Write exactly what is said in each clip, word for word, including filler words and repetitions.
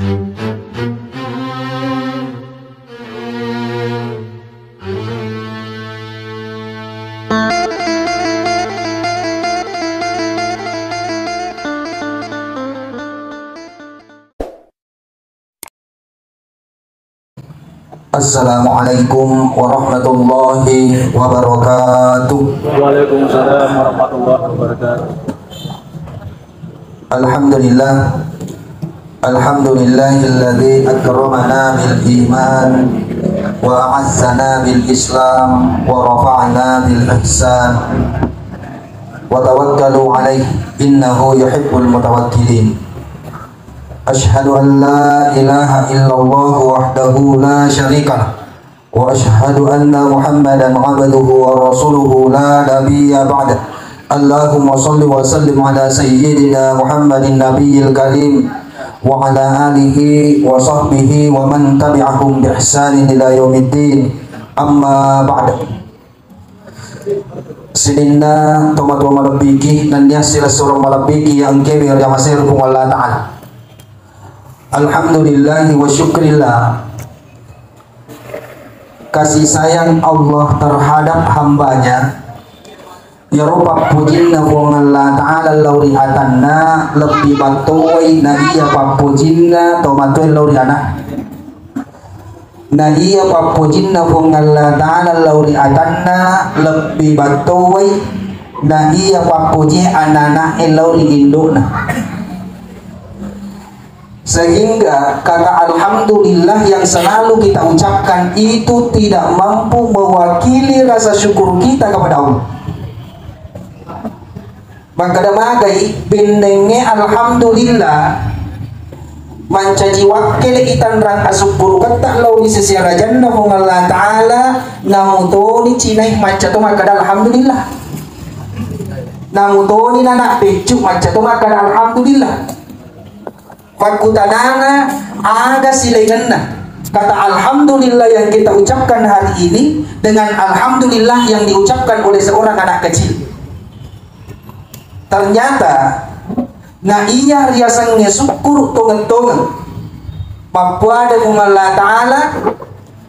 Assalamualaikum warahmatullahi wabarakatuh. Waalaikumsalam warahmatullahi wabarakatuh. Alhamdulillah. Alhamdulillahilladzi akramana bil iman wa a'azzana bil islam wa rafa'ana bil ihsan wa tawakkalu alaihi innahu yuhibbul mutawakkilin. Asyhadu an la ilaha illallah wahdahu la syarikalah. Wa asyhadu anna Muhammadan abduhu wa rasuluhu la nabiyya ba'da. Allahumma salli wa sallim ala sayyidina Muhammadin nabiyil karim wa ala alihi wa sahbihi wa man tabi'ahum bi ihsanin ila yaumiddin. Amma ba'd. Sininna tomatoa malebbiki nennia silessureng malebbiki yang kewe ri amasero Puang Allah Ta'ala. Alhamdulillahi wa syukrillah. Kasih sayang Allah terhadap hambanya, iyaro pappojinna Puang Allah Ta'ala lao ri atanna lebbi battowai na iya pappojinna tomatoa lao ri ana. Na iya pappojinna Puang Allah Ta'ala lao ri atanna lebbi battowai na iya pappoji anana'e lao ri indo'na. Sehingga kata alhamdulillah yang selalu kita ucapkan itu tidak mampu mewakili rasa syukur kita kepada Allah. Makkeda magai bennengnge alhamdulillah, mancaji wakkele itanrang asukkuruketta lao ri sese arajanna Puang Allah Ta'ala, namutoni cinai macca to makkeda alhamdulillah. Namutoni nana peccu macca to makkeda alhamdulillah. Pakkutanana, aga silaingenna kata alhamdulillah yang kita ucapkan hari ini dengan alhamdulillah yang diucapkan oleh seorang anak kecil? Ternyata, na iya riasengnge sukkuru tongeng-tongeng. Mappuada Puang Allah Ta'ala,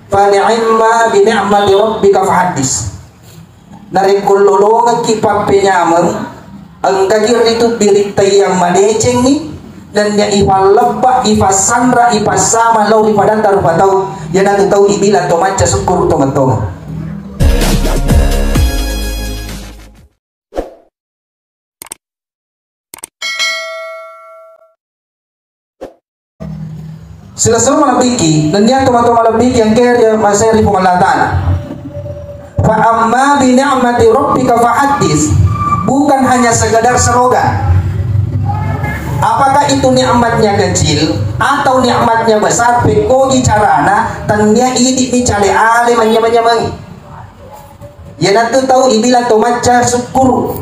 fa ni'imma bi ni'mati rabbika fahaddis. Narekko lolongekki pappenyameng, engkaki ritu birittayang madecengngi, nennia ifalleppa, ifassanra, ipassama lao ri padatta rupa tau, iyanatu tau ibilang to macca sukkuru tongeng-tongeng. Silessureng malebbiki, nennia tomatoa malebbiki engkae ri amasero Puang Allah Ta'ala. Fa amma bi ni'mati rabbika fahaddits. Bukan hanya sekedar slogan. Apakah itu nikmatnya kecil atau nikmatnya besar? Pekkogi carana, tennia idi'mi cale ale manyameng-nyamengi. Iyanatu tau ibilang to macca sukkuru.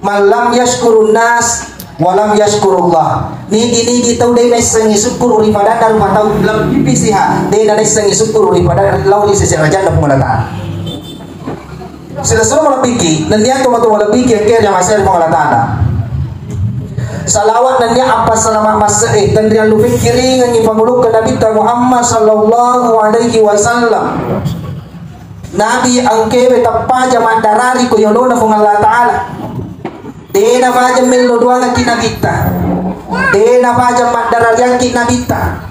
Man lam yashkurun nas wa lam yashkurullah. Nigi-nigi tau de' naissengngi sukkuru ri padanna rupa tau, lebbi pisiha de' naissengngi sukkuru ri pada lao ri sese arajanna Puang Allah Ta'ala. Silessureng malebbiki, nennia tomatoa malebbiki engkae ri amasero Puang Allah Ta'ala. Salawat nennia appassalama masse'e, tenriallu pikkiringengngi pangulukku Nabitta Muhammad sallallahu alaihi wasallam. Nabi engkae we tappaja maddarari ko yolona Puang Allah Ta'ala. De' napaja mello doangekki Nabitta. De' napaja maddarariangki Nabitta.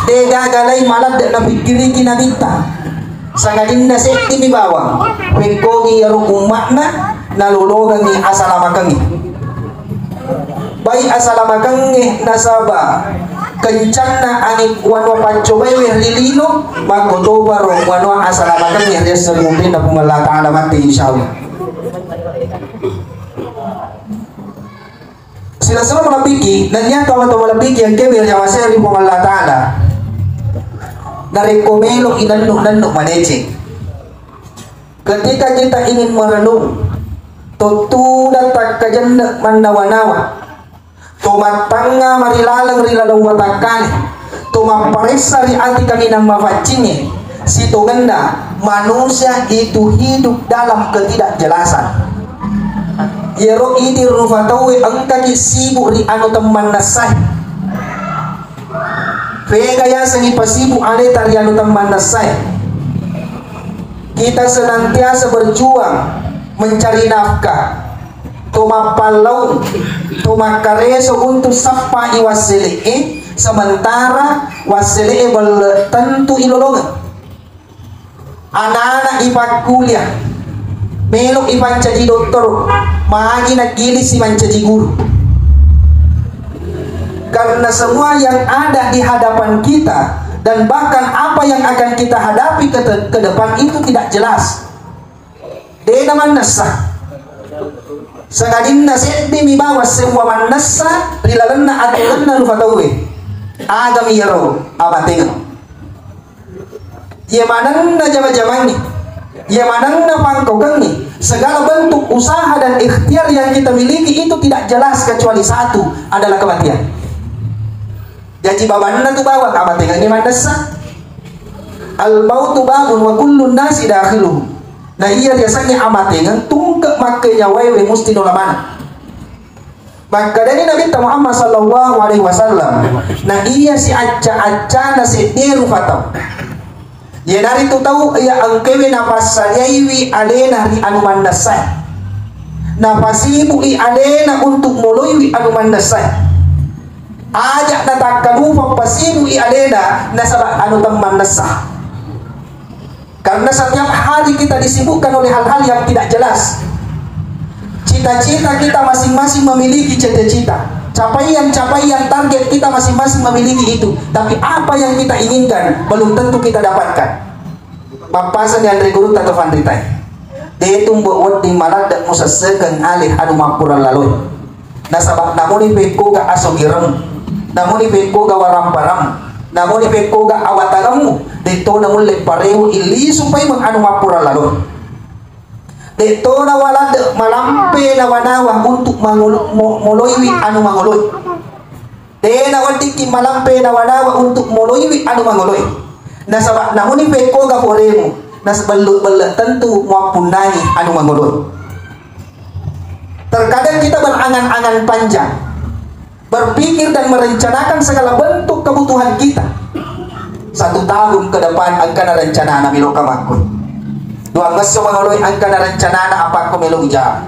De' gaga lai maladde' napikkiriki Nabitta. Sangadinna seddimi bawang. Pekkogi iyaro umma'na nalolongengngi asalamakengnge. Bai asalamakengnge nasaba kencanna anging wanua paccobaiwe ri lino, makkotoparo wanua asalamakengnge ri esso ri munrinna Puang Allah Ta'ala matti, insyaallah. Silessureng malebbiki, nennia tomatoa malebbiki engkae ri amasero Puang Allah Ta'ala. Narekko melo inennu-nennu madeceng. Ketika kita ingin merenung, to tudang takkajenne' mannawa-nawa, to mattangnga marilaleng ri laleng watakkale, to mapparessa ri ati kaminang mafaccingnge, sitongenna manusia itu hidup dalam ketidakjelasan. Iyaro idi rupa tauwe engkaki sibuk ri anu temmannessai. Pega yasengngi pasibu aleta ri anu temmannessae. Kita senantiasa berjuang mencari nafkah. To mappallaung, to makkareso untuk sappai wassele'e, sementara wassele'e belle tentu ilolongeng. Anak-anak ipakkuliah, melo ipancaji dottoro, magi naggiling si mancaji guru. Karena semua yang ada di hadapan kita dan bahkan apa yang akan kita hadapi ke, ke depan itu tidak jelas. Dena mannessa. Sangadinna seddimi bawang sewwa mannessa ri lalenna atulenna rupa tauwe. Agami iyaro amatengeng. Iya manenna jama-jamangngi, iya manenna pangkokengngi, segala bentuk usaha dan ikhtiar yang kita miliki itu tidak jelas kecuali satu adalah kematian. Jaji babanna tu bawang amatengengngi mannessa. Al mautu babun wa kullun nasi dakhiluhu. Na iya riasengnge amatengeng tungke makkenyawaewe musti nola maneng. Makkedani Nabitta Muhammad sallallahu alaihi wasallam, na iya siacca-accana sedde rupa tau. Iyanaritu tau iya engkewe napassadiaiwi alena ri anu mannessae. Napasibu'i alena untuk moloiwi anu mannessae. Aja natakkalupa pasibu'i alena nasaba anu temmannessa. Karena setiap hari kita disibukkan oleh hal-hal yang tidak jelas. Cita-cita kita masing-masing memiliki cita-cita. Capaian-capaian target kita masing-masing memiliki itu. Tapi apa yang kita inginkan belum tentu kita dapatkan. Mappaseng anre gurutta to fanritai. De tumbo wedding maladde musessekeng alih anu mappura laloi. Nasaba namuni pekkoga asogireng, namuni pekkoga waramparang, namuni pekkoga awatangemmu, detto namulle parewu illisu paimeng anu mappura laloi. Detto nawaladde malampe nawa-nawa untuk mangolo-, mo-, moloiwi anu mangoloi. Tena weddikki malampe nawa-nawa untuk moloiwi anu mangoloi. Nasaba namuni pekkoga poremu, nasbellu-belle tentu muappunnangi anu mangoloi. Terkadang kita berangan-angan panjang, berpikir dan merencanakan segala bentuk kebutuhan kita. Satu tahun ke depan engkana rencanana melo kamakkoi. Dua ngesso mangoloi engkana rencanana apakko melo ujama.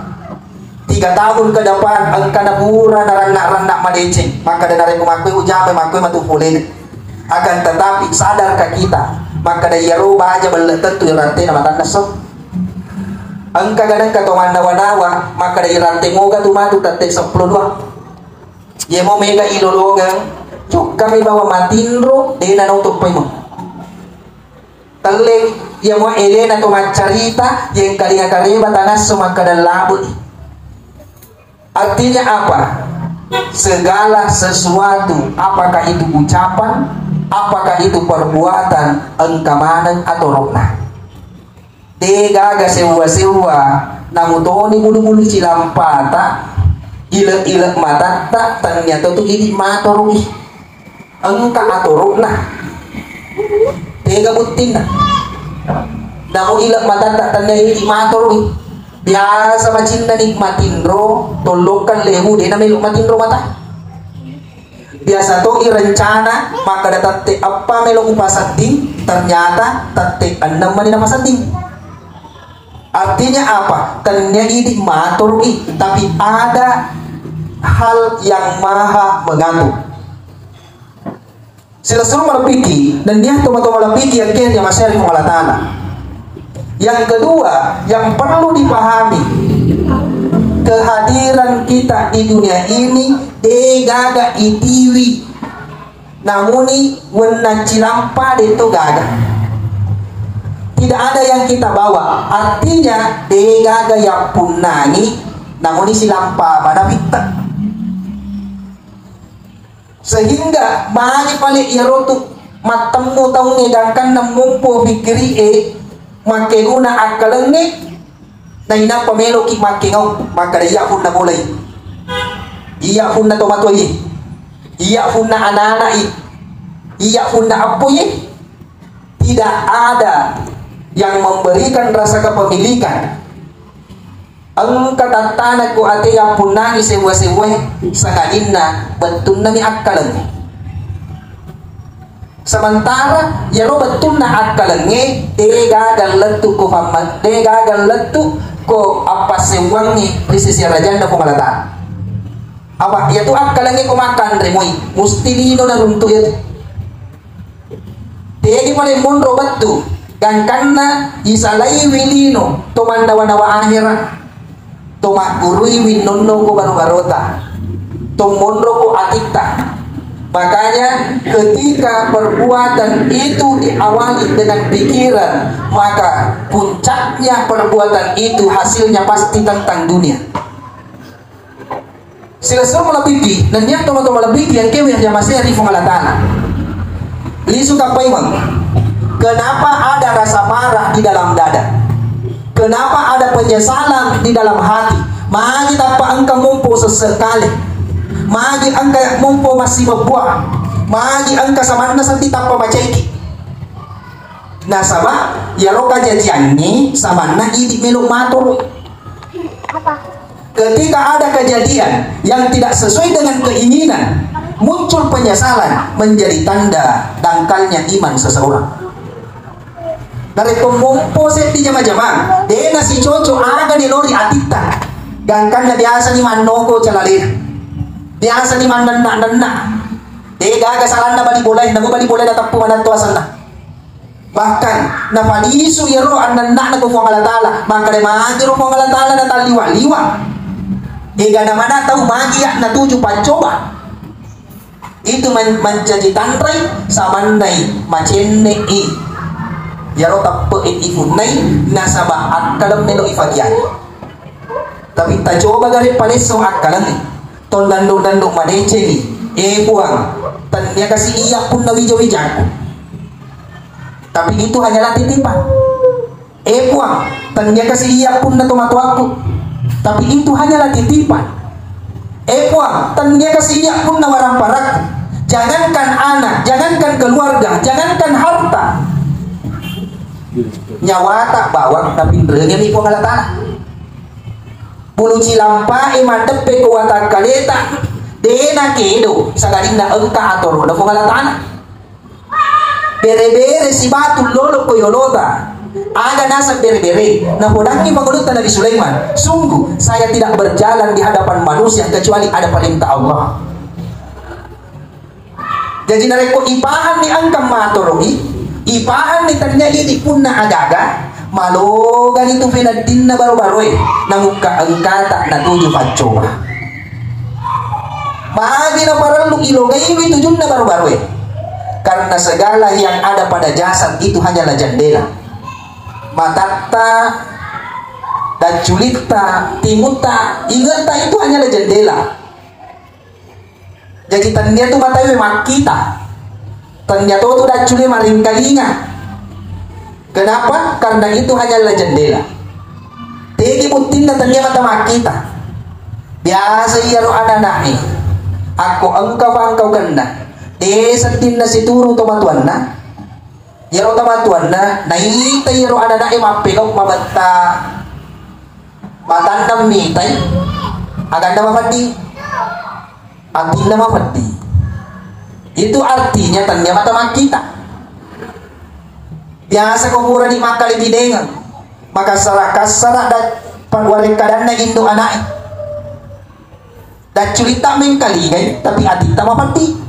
Tiga tahun ke depan engkana pura naranna-ranna madeceng, makkeda narekko makkoi ujamai makkoi matu polena. Akan tetapi sadarkah kita makkeda iyaro baja belle tentu irantena matanna esso? Engka gadangka to mannawa-nawa makkeda irante moga tu matu tette seppulo dua. Iyamo mega ilolongeng, jokkami bawa matinro, dena nautoppaimo. Telleng, iyamo elena to maccarita, yengkalinga kareba tangasso makkeda labu. Artinya apa? Segala sesuatu, apakah itu ucapan, apakah itu perbuatan, engka maneng atorokna. De gaga sewwa-sewwa, namutoni bulu-bulu cilampata, ile-ile matatta, tennia to tu idi matoroki. Engka atorokna. Tega buttinna. Namu ile matatta tennia idi matoroki. Biasa macinnani matinro, tollokkang lewu, de namelo matinro mata. Biasa to i rencana makkeda tette eppa melo upasedding, ternyata tette enneng mani napasedding. Artinya apa? Tennia idi matoroki, tapi ada hal yang maha mengatur. Silessureng malapiki, nennia tomatoa malapiki yang kena masya Allah Ta'ala. Yang kedua, yang perlu dipahami, kehadiran kita di dunia ini de gaga itiwi, namuni wenna cilampa de to gaga. Tidak ada yang kita bawa, artinya de gaga yappunnangi, namuni silampa mana pitta. Sehingga magi pale iyarotu mattemmu taungnge gangkanna mompo pikkiri'e, makkeguna akkalengnge, nainappa meloki makkengau, makkeda iya punna mulai, iya punna tomatoae, iya punna anana'i, iya punna appoe. Tidak ada yang memberikan rasa kepemilikan. Engka tattana ko ate yappunnangi sewwa-sewwae, sangadinna bettunnami akkaleng. Sementara iyaro bettunna akkalengnge de gaga lettu ko famma-, de gaga lettu ko appassewwangngi ri sisi arajanna Puang Allah Ta'ala. Apa iyatu akkalengnge ko makkanre moi, musti lino naruntu iyatu. Tegi pale monro bettu, gangkanna isalaiwi lino to mannawa-nawa ahera, to magguruiwi nonno ko baro-barota, to monro ko atitta. Makanya ketika perbuatan itu diawali dengan pikiran, maka puncaknya perbuatan itu hasilnya pasti tentang dunia. Silessureng malebbikki, nennia tomatoa malebbikki engkae wiyaja masei ri Puang Allah Ta'ala. Lisu kappaimeng. Kenapa ada rasa marah di dalam dada? Kenapa ada penyesalan di dalam hati? Magi tappa engka mompo sessekale? Magi engka mompo massibebbua? Magi engka samanna seddi tappa macaiki? Nasaba iyaro kajajiangngi samanna idi melo matoro. Ketika ada kejadian yang tidak sesuai dengan keinginan, muncul penyesalan, menjadi tanda dangkalnya iman seseorang. Narekko mompo seddi jama-jamang, de nasicoco aga ni lori atitta. Gangkanna biasa ni mannoko calalena. Biasa ni mannenna-nenna. De gaga salanna bali bolae, namu bali bolae nateppu manatto asenna. Bahkan nafalisu iyaro annenna'na ko Puang Allah Ta'ala, makkeda magi ro Puang Allah Ta'ala natalliwa-liwa. Egana mana tau magi ya natuju paccoba. Itu men-, mancaji tanrai samannai macenne'i. Iyaro teppe'i ipunnai nasaba akkaleng melo ifakiyani. Tapi tacoba gare palessong akkaleng. Tong dandung-dandung madecengi. Eh Puang, tennia kasi iya punna wija-wijaku. Tapi itu hanyalah titipan. Eh Puang, tennia kasi iya punna tomatoakku. Tapi itu hanyalah titipan. Eh Puang, tennia kasi iya punna waramparakku. Jangankan anak, jangankan keluarga, jangankan harta. Nyawata bawang napinrengenni Puang Allah Ta'ala. Bulu cilampa'e maddeppe ko watakkaleta, de nakedo, sagarinna engka atoro'na Puang Allah Ta'ala. Bere-bere sibatu lolo ko yolota. Aga naseng bere-bere, napodangngi pangulutta Nabi Sulaiman, "Sungguh saya tidak berjalan di hadapan manusia kecuali ada perintah Allah." Jaji narekko ipahanni engka matoro'i, ipahanni tennia idi punna agaga, malogani tu peneddinna baro-baroe, namukka engkata natuju paccoba. Magi naparellu ilogaiwi tujunna baro-baroe? Karena segala yang ada pada jasad itu hanyalah jendela. Matatta, dacculitta, timutta, ingetta itu hanyalah jendela. Jaji tennia tu matae makkita, tennia to tu daccule maringkalinga. Kenapa? Karena itu hanyalah jendela. Tegi buttinna tennia mata makkita. Biasa iyaro anak-anaknya, akko engka pangkau kenna, de seddinna situru tomatuanna. Iyaro tomatuanna naita iyaro anak-anaknya mappegau mabetta. Matanna mitai, aganna mapeddi, atinna mapeddi. Itu artinya tennia mata makkita. Biasa ko purani makkalebinengeng, makassara-kassara da-, pa-, warekkadanna indo anae. Dacculitta mengkalingai, tapi atitta mapeddi.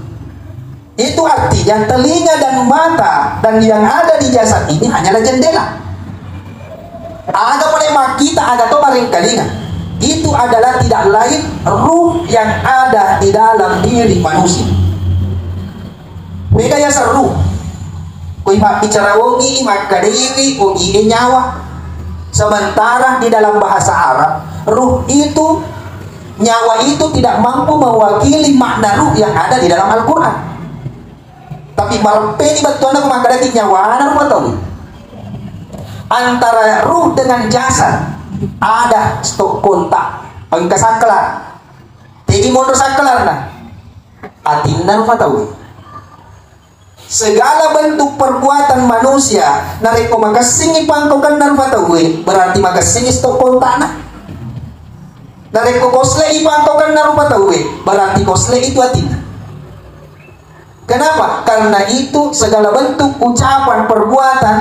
Itu artinya telinga dan mata dan yang ada di jasad ini hanyalah jendela. Aga pole makkita, aga to maringkalinga. Itu adalah tidak lain ruh yang ada di dalam diri manusia. Mega ya seru. Kui mabbicara wongi, makkadaiwi, wongi e nyawa. Sementara di dalam bahasa Arab, ruh itu, nyawa itu tidak mampu mewakili makna ruh yang ada di dalam Al-Quran. Tapi maleppeni bettuanna ko makkadaki nyawana rupa tau. Antara ruh dengan jasad ada stok kontak. Engka saklar. Tegi monro saklarna. Atinna rupa tau. Segala bentuk perbuatan manusia, narekko makessingi pangkokenna rupa tauwe, berarti makessingi stok kontakna. Narekko koslei pangkokenna rupa tauwe, berarti koslei itu atinna. Kenapa? Karena itu segala bentuk ucapan, perbuatan,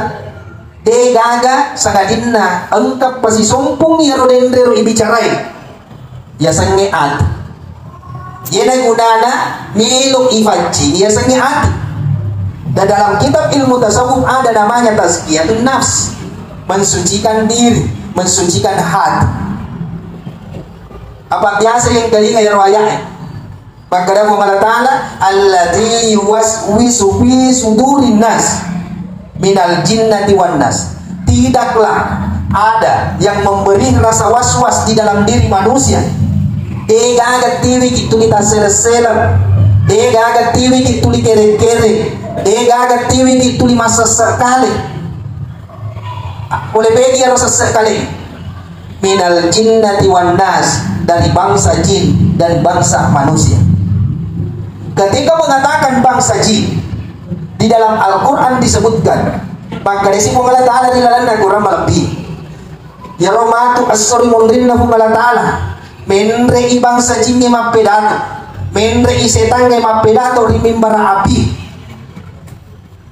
de gaga sangadinna engka pasisompung iyaro denre ro ibicarai. Yasengnge ati. Yena gunana melo ifaccing yasengnge ati. Dan dalam kitab ilmu tasawuf ada namanya tazkiyatun nafs, mensucikan diri, mensucikan hati. Apa biasa yang kelinga ya royaknya? Makkeda Puang Allah Ta'ala, "Alladzi yuwaswisu fi sudurin nas minal jinnati wan nas." Tidaklah ada yang memberi rasa was-was di dalam diri manusia. De gaga tiwiki tuli tassele-sele, de gaga tiwiki tuli kere-kere, de gaga tiwiki tuli massesse kale. Pole begi ero sesse kale. Minal jinnati wan nas, dari bangsa jin dan bangsa manusia. Ketika mengatakan bangsa jin, di dalam Al-Quran disebutkan, makkedasi Puang Allah Ta'ala di dalam Al-Quran malebbi. Yaro matu esso ri munrinna Puang Allah Ta'ala, menre i bangsa jinnya mappedato, menre i setannya mappedato ri mimbara api.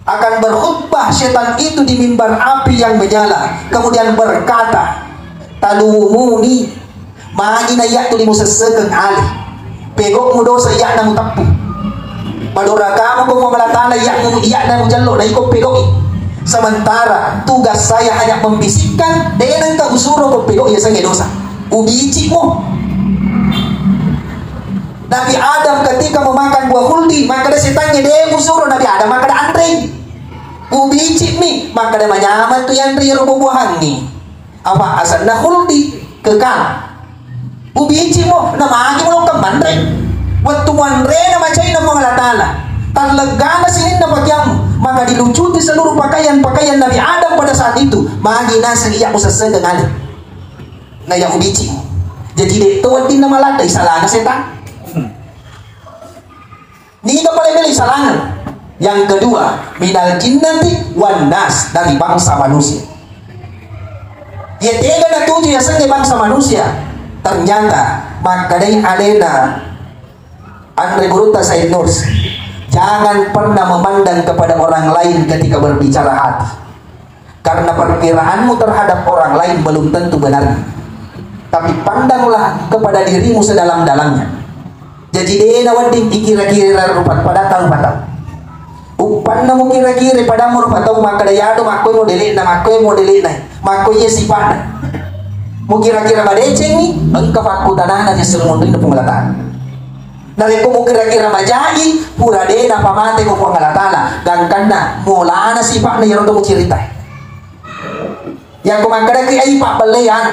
Akan berkhutbah setan itu di mimbar api yang menyala, kemudian berkata, "Talumuni, magi na iya tuli musessekeng ale. Pegokmu dosa iya na muteppu. Madorakamu ko Puang Allah Ta'ala iya mu, iya na mujallo, na iko pegoki. Sementara tugas saya hanya membisikkan, de nengka usuro ko pegok iya senge dosa. Ubicikmu." Nabi Adam ketika memakan buah khuldi, makkeda setangnge, "De musuro Nabi Adam, makkeda anrei." "Ubicikmi," makkeda, "Manyameng tu yanre iyaro buah-buahangnge. Apa asenna khuldi, kekal." "Ubicikmo, na magi mulokkeng manre." Wettu muanrena macaina Puang Allah Ta'ala, talleggana sininna pakeammu, maka dilucuti seluruh pakaian-pakaian Nabi Adam pada saat itu. Magi naseng iya musessekeng ale. Na iya ubicik. Jadi de to weddinna maladde isalana setan. Niga pale melo isalana? Yang kedua, minal jinnati wan nas, dari bangsa manusia. Iya tega natuju yasengnge bangsa manusia. Ternyata makkedai alena Anre Gurutta Said Nursi, "Jangan pernah memandang kepada orang lain ketika berbicara hati. Karena perkiraanmu terhadap orang lain belum tentu benar. Tapi pandanglah kepada dirimu sedalam-dalamnya." Jadi de nawedding ikira-kira rupa padatta rupa tau. Uppanna mukira-kira padammu rupa tau, makkeda iyado makkoi modele'na, makkoi modele'na, makkoi iya sipa'na. Mukira-kira madecengi, engka pakkutanana ri esso ri munrinna Puang Allah Ta'ala. Narekko mukira-kira majai, pura de napamateko Puang Allah Ta'ala, gangkanna molana sipa'na iyaro to muciritai. Yakko makkedaki ai pabbelleang,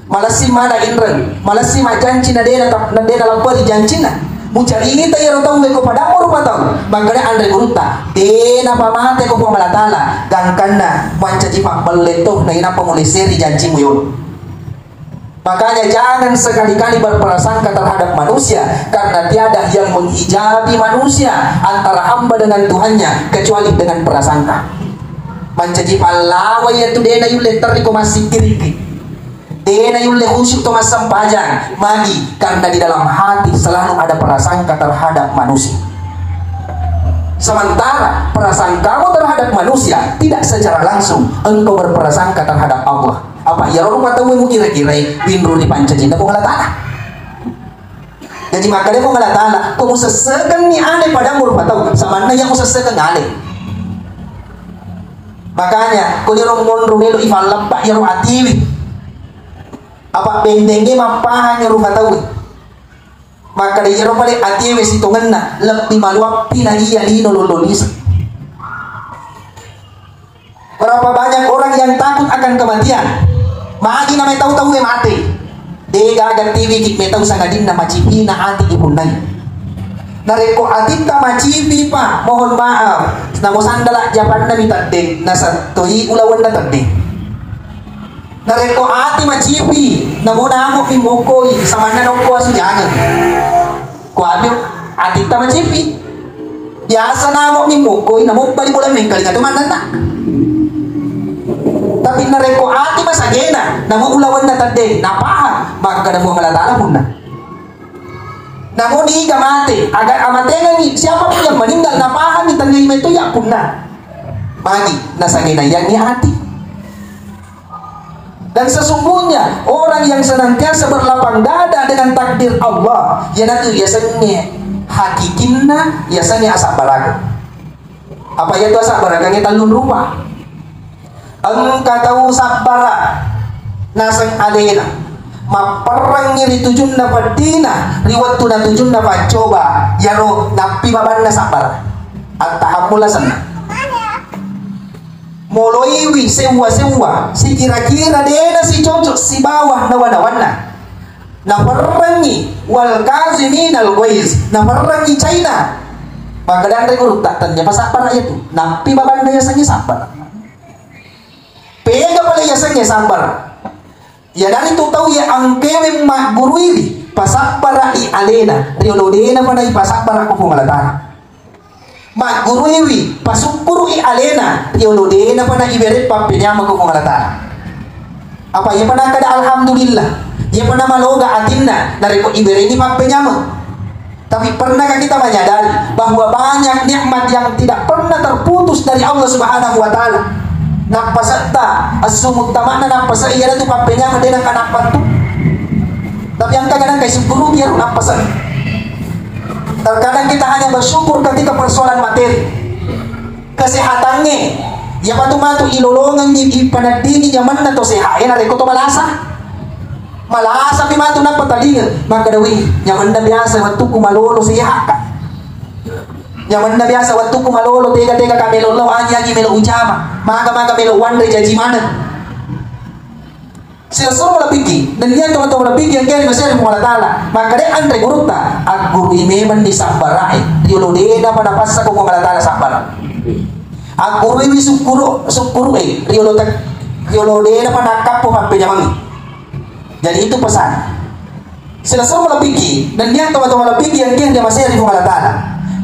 malessi mana inreng, malessi majjanci na de na, na de nalapperi jancinna. Mucarita iyaro tauwe ko padammu rupa tau, makkeda Anre Gurutta, de napamateko Puang Allah Ta'ala, gangkanna mancaji pabbelle to, nainappa mulesseri jancimu yolo. Makanya jangan sekali-kali berprasangka terhadap manusia, karena tiada yang menghijabi manusia antara hamba dengan Tuhannya kecuali dengan prasangka. Mancaji pallawa iyatu de nayulle terri ko massikkirikki. De nayulle khusyuk to massempajang. Magi? Karena di dalam hati selalu ada prasangka terhadap manusia. Sementara prasangkamu terhadap manusia tidak secara langsung engkau berprasangka terhadap Allah. Apa iyaro rupa tauwe mukira-kirai winru ripancajinna Puang Allah Ta'ala. Jadi makkeda Puang Allah Ta'ala, ko musessekenni ale padammu rupa tau, samanna iya musessekeng ale. Makanya, ko iyaro monro melo ifalleppa iyaro atiwi. Apa bendengnge mappahang rupa tauwe. Makkeda iyaro pale atiwe sitongenna lebbi maluappi na iya lino lollo lise. Berapa banyak orang yang takut akan kematian? Magi na metau tauwe mate. De gaga tiwiki metau sangadinna macipina ati ipunnai. Narekko atitta macipi, Pak, mohon maaf, namo sandala japanna mi tedde, nasattoi ulawenna tedde. Narekko ati macipi, namo namo mi mokkoi, samanna nokko asu jangeng. Ko ati, atitta macipi. Biasa namo mi mokkoi, namo bali bola mengkalinga to mannanna. Tapi narekko ati masagena, namo ulawenna tedde, napahang, makkeda Puang Allah Ta'ala punna. Namun iga mate, aga amatengengi, siapapun yang meninggal, napahami tengngai meto ya punna. Magi, nasangenaiangi ati. Dan sesungguhnya orang yang senantiasa berlapang dada dengan takdir Allah, iyanatu yasengnge hakikinna, yasengnge asabbaraga. Apa iyatu asabbaraga? Tellung rupa. Engka tau sabbara naseng alena, mapperrengngi ri tujunna peddina, ri wettu na tujunna paccoba, iyaro nappi babanna sabbara. Attahammula senna. Moloiwi sewwa-sewwa, sikira-kira dena sicocok sibawa nawa-nawanna. Naperrengngi, wal kaziminal ghaiz, naperrengngi caina. Maka danre gurutta, tennia pasabbara iyatu. Nappi babanna yasengnge sabbara. Pega pale yasengnge sabbara. Iyanaritu tau iya engkae magguruiwi, pasabbara'i alena, riolo dena pada ipasabbara ko Puang Allah Ta'ala. Magguruiwi, pasukkuru'i alena, riolo dena pada ibere pappenyameng ko Puang Allah Ta'ala. Apa iya pada kada alhamdulillah, iya pada maloga atinna, narekko ibereni pappenyameng. Tapi pernahkah kita menyadari bahwa banyak nikmat yang tidak pernah terputus dari Allah Subhanahu wa Ta'ala? Nappasetta, assu muttama'na nappasa, iyanatu pappenyameng de nangka nappattu. Tapi engka kadang kai sukkuruki iyaro nappasa. Terkadang kita hanya bersyukur ketika persoalan materi. Kesehatangnge, iyapatu matu ilolongengngi, ipaneddingi nyamenna to sehat e, narekko to malasa. Malasapi matu nappa talinga, makkeda, "Wih, nyamenna biasa wettukku malolo sehatka. Nyamenna biasa wettukku malolo tega-tega ka melo lao aji-aji melo ujama, maga-maga melo wanre jaji maneng." Silessureng malebbikki, nennia tomatoa malebbikki engkae ri masei ri Puang Allah Ta'ala. Makkeda anre gurutta, aggurui memenni sabbarae, riolo dena pada passako Puang Allah Ta'ala sabbara. Agguruiwi sukkuru, sukkuru e, riolo tek, riolo dena pada akkappo pappenyamengngi. Jadi itu pesan. Silessureng malebbikki, nennia tomatoa malebbikki engkae ri masei ri Puang Allah Ta'ala.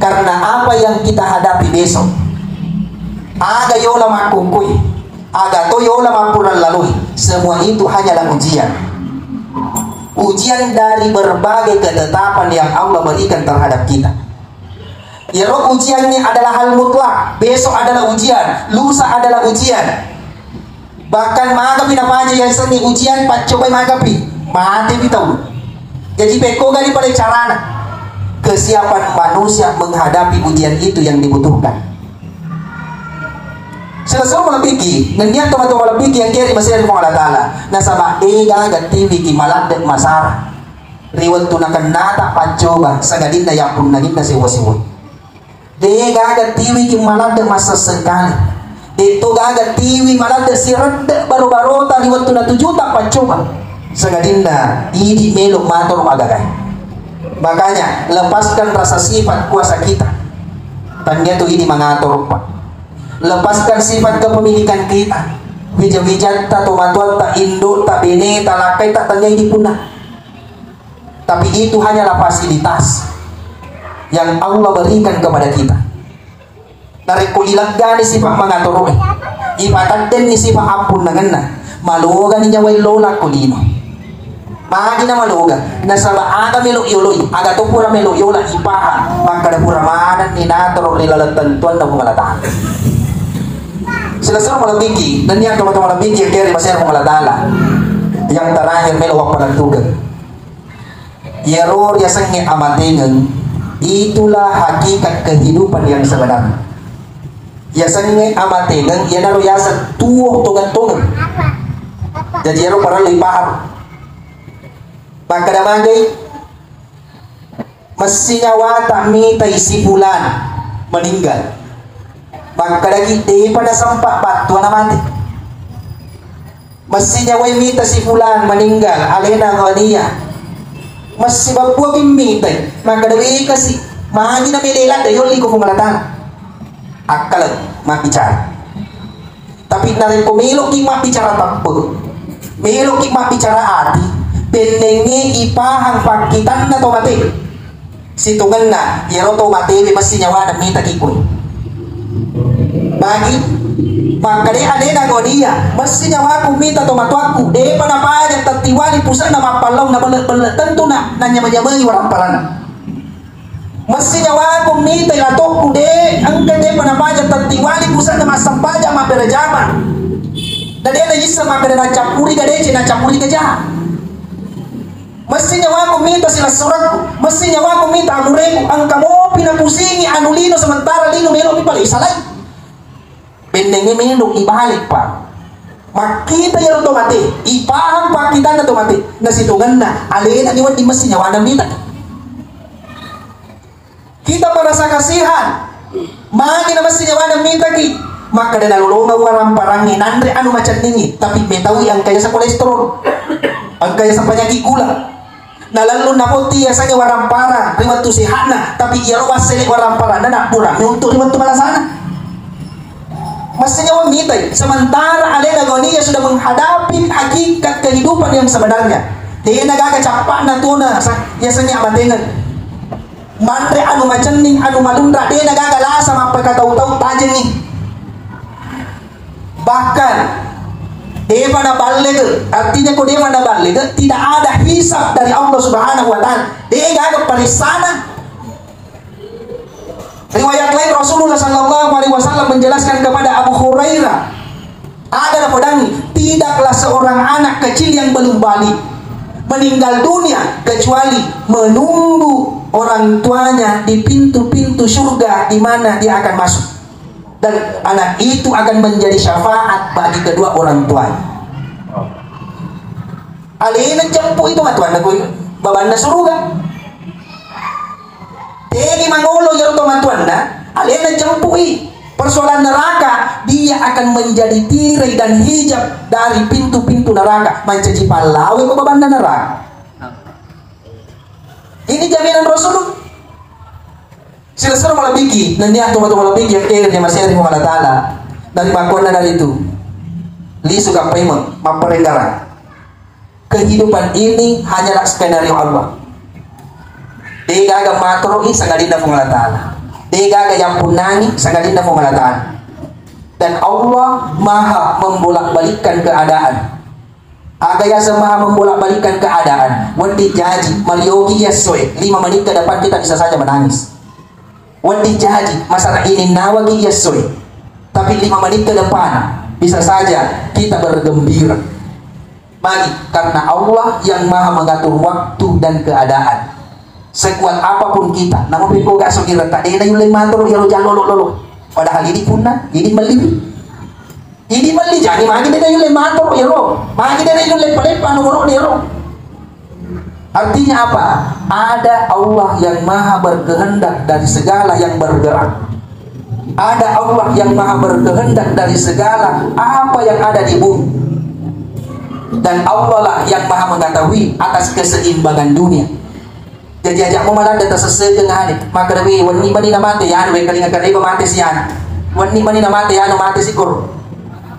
Karena apa yang kita hadapi besok, aga yola makkukkué, aga to yola mappurang laloi, semua itu hanyalah ujian. Ujian dari berbagai ketetapan yang Allah berikan terhadap kita. Iyaro ujiannya adalah hal mutlak. Besok adalah ujian, lusa adalah ujian. Bahkan magapi napaja yasengnge ujian, paccobai magapi, matepi tau. Jaji, pekkogani pada carana? Kesiapan manusia menghadapi ujian itu yang dibutuhkan. Silessureng malebbikki, nennia tomatoa malebbikki engkae ri masei ri Puang Allah Ta'ala. Nasaba de gaga tiwiki maladde masara. Ri wettu nakennata paccoba, sangadinna yappunnanginna sewwa-sewwa. De gaga tiwiki maladde massesseng kale. De to gaga tiwi maladde siredde baro-barota ri wettu natujuta paccoba. Sangadinna idi melo matoro agagae. Makanya, lepaskan rasa sifat kuasa kita. Tania tu idi mangatoro, Pak. Lepaskan sifat kepemilikan kita. Wija-wijatta, tomatoatta, indo'ta, beneta, lakkaita, tania idi punna. Tapi itu hanyalah fasilitas yang Allah berikan kepada kita. Narekko ileggani sifat mangatoro'e, ipataddenni sifat appunnangenna, malogani nyawae lola ko lino. Magi na maloga, nasaba aga melo yoloi, aga to pura melo yola ipahang, makkada pura manenni natoro ri laleng tentuanna Puang Allah Ta'ala. Silessureng malebbikki, nennia tomatoa malebbikki engkae ri masei ri Puang Allah Ta'ala. Yang terakhir, melo wappalettukeng. Iyaro riasengnge amatengeng, itulah hakikat kehidupan yang sebenarnya. Yasengnge amatengeng, iyanaro yaseng tuo tongeng-tongeng. Jaji, iyaro parellu ipaham. Makkeda magai, messi nyawata mitai si fulan meninggal. Makkedaki, depa nasempa battua namate. Messi nyawai mita si fulan meninggal, alena ghaniya. Messi babbuaki mitai, makkeda wekasi, magi na mele ladde yolli ko Puang Allah Ta'ala. Akkaleng mabbicara. Tapi narekko meloki mabbicara teppe, meloki mabbicara ati, pennengnge ipahang pakkitanna to mate. Sitongenna, iyaro to matewe messi nyawana mitaki koe. Bagi, makkeda alena ghaniya, messi nyawaku mita tomatoakku, depa napaja tattiwali puse'na mappallaung nabelle-belle, tentu na, nanyama-nyamai waramparanna. Messi nyawaku mitai latokku, de, engka depa napaja tettiwali pusanna massempajang mabberejama. Na de naisseng makkeda nacappuri ga deceng, nacappuri ga jaha. Messi nyawaku mita silessurekku, messi nyawaku mita amureku, engka mopi napusingi anu lino sementara lino melo'mi pale isalai. Bennengnge melo ibalik, Pak. Makkita iyaro to mate, ipahang pakkitanna to mate, nasitongenna alena ni wedding messi nyawana mitaki. Kita merasa kasihan, magi na messi nyawana mitaki. Makkeda nalolongeng waramparangnge, nanre anu macenningngi, tapi metaui engka yaseng kolesterol, engka yaseng penyakit gula. Nalellung napotti yasengnge waramparang ri wettu sehatna, tapi iyaro wassele waramparang na nabburang untuk ri wettu malasana. Massenyawa mitai, sementara alena goni ya sudah menghadapi hakikat kehidupan yang sebenarnya. Dena gaga cappakna tuna sa-, yasengnge amatengeng. Manre anu macenning, anu malunra, dena gaga lasa mappakatau-tau tajengi. Bahkan, defa naballega, artinya ko defa naballega, tidak ada hisab dari Allah Subhanahu wa Ta'ala. De gaga parissana. Riwayat lain, Rasulullah sallallahu alaihi wasallam menjelaskan kepada Abu Hurairah, ada napodangi, tidaklah seorang anak kecil yang belum balik meninggal dunia kecuali menunggu orang tuanya di pintu-pintu surga di mana dia akan masuk. Dan anak itu akan menjadi syafaat bagi kedua orang tuanya. Alena jempui itu matuanna kui babanna suruga. Tegi mangolo iyaro tomatuanna, alena jempui persoalan neraka, dia akan menjadi tirai dan hijab dari pintu-pintu neraka, mancaji pallawe ko babanna neraka. Ini jaminan Rasul. Silessureng malebbiki, nennia tomatoa malebbiki yang kere dia masih hari Allah Ta'ala. Dari bakuanna dari itu, lisu kappaimeng, mapperenggarang. Kehidupan ini hanyalah skenario Allah. Degaga matoroi sangadinna Puang Allah Ta'ala. Degaga yampunnangi sangadinna Puang Allah Ta'ala. Dan Allah maha membolak-balikkan keadaan. Aga yaseng maha membolak-balikkan keadaan. Wedding jaji, marioki iya essoe, lima menit ke depan kita bisa saja menangis. Wedding jaji, masara ini nawaki iya essoe, tapi lima menit ke depan bisa saja kita bergembira. Magi? Karena Allah yang maha mengatur waktu dan keadaan. Sekuat apapun kita, namu pekko gak sokiretta, dena yulle matoro iyaro jallolo-lolo. Padahal ini punna, ini melliwi. Ini melli, jadi magi dena yulle matoro iyaro. Magi dena yulle paleppa nomoro iyaro. Artinya apa? Ada Allah yang maha berkehendak dari segala yang bergerak. Ada Allah yang maha berkehendak dari segala apa yang ada di bumi. Dan Allah lah yang maha mengetahui atas keseimbangan dunia. Jaji aja mo maladde tasessekeng ane. Makkeda, "Wih, wenni mani namate, yanu, weh, kalinga kareba mate si anu. Wenni mani namate, yanu, mate si koro."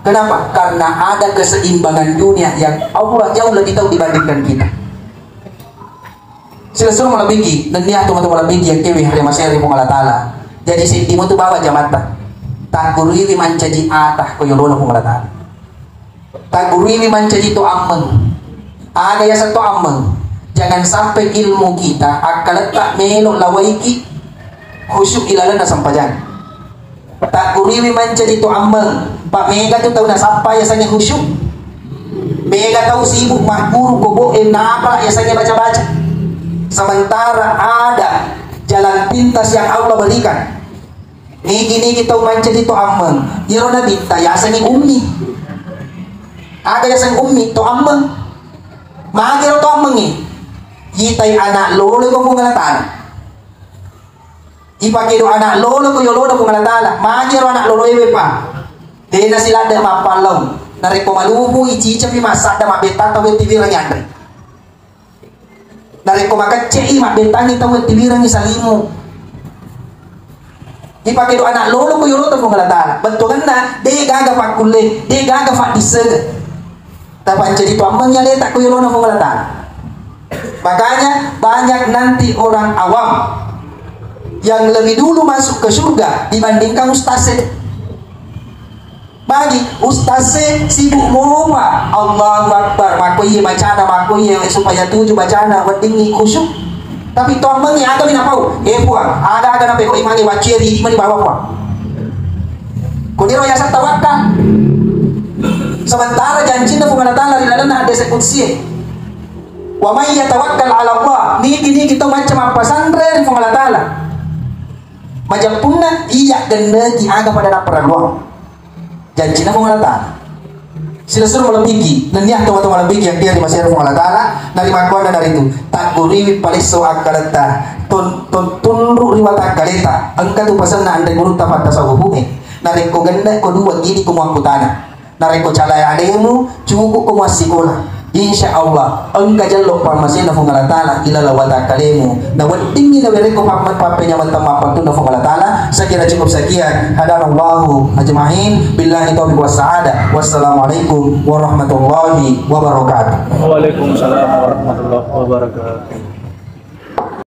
Kenapa? Karena ada keseimbangan dunia yang Allah jauh lebih tahu dibandingkan kita. Silessureng malebbiki, nennia tomatoa malebbiki yang kewe hari masih hari Puang Allah Ta'ala. Jadi seddi mo tu bawa jamatta. Tagguruiwi mancaji ata ko yolona Puang Allah Ta'ala. Tagguruiwi mancaji to ammeng. Aga yaseng to ammeng? Jangan sampai ilmu kita, akkaletta melo lawaiki khusyuk ilalenna sempajang. Tagguruiwi mancaji to ammeng, pa mega tu tau nasappa yasengnge khusyuk. Mega tau sibuk magguru kobo e napala yasengnge baca-baca. Sementara ada jalan pintas yang Allah berikan. Nigi-nigi tau mancaji to ammeng, iyaro nabitta yasengnge ummi. Aga yaseng ummi? To ammeng. Magi ro to ammengnge? Yitai anak lolo ko Puang Allah Ta'ala. Ipakedo anak lolo ko yolona Puang Allah Ta'ala. Magi ro anak lolo ewe pa? Dena siladde mappallau. Narekko malupu icicapi massadda mabbettang tau tiwireng yanre. Narekko makecce'i, mabbettangngi tau tiwirengngi salimu. Ipakedo anak lolo ko yolota Puang Allah Ta'ala. Bettuanna, de gaga pakkulle, de gaga faddissengeng. Tapancaji to ammeng aleta ko yolona Puang Allah Ta'ala. Makanya banyak nanti orang awam yang lebih dulu masuk ke surga dibandingkan ustaz. Magi ustaz e sibuk mopa, Allahu Akbar, makkoiye bacana, makkoiye supaya tuju bacana, weddingngi khusyuk. Tapi to ammengngi, aga mi napau? Eh Puang, aga-aga napekoi mange waccie ri idi mani bawa Puang. Koniro yaseng tawakkal. Sementara jancinna Puang Allah Ta'ala ri lalenna hadese qudsie, "Wa may yatawakkal 'ala Allah," nigi-nigi to macca mappasanre ri Puang Allah Ta'ala, majeppunna iya genneki aga pada napparelluang. Jancinna Puang Allah Ta'ala. Silessureng malebbiki, nennia tomatoa malebbiki yang dia dimasero Puang Allah Ta'ala, narimakkuannanaritu, tagguriwi palesso akkaletta, ton-, ton-, tunru ri watakkaleta, engka tu pasenna anre gurutta pattasawufu'e, narekko genne ko dua gini ko muakkutana, narekko calai alemu, cukup ko muassikola. Insya Allah, engka jello pammasena Puang Allah Ta'ala ilalang watakkalemu. Na weddingngi nawerekko pam-, pappenyameng temmappattunna Puang Allah Ta'ala. Saya kira cukup sekian. Hadanallahu ajma'in. Billahi taufiq was sa'adah. Wassalamualaikum warahmatullahi wabarakatuh. Waalaikumsalam warahmatullahi wabarakatuh.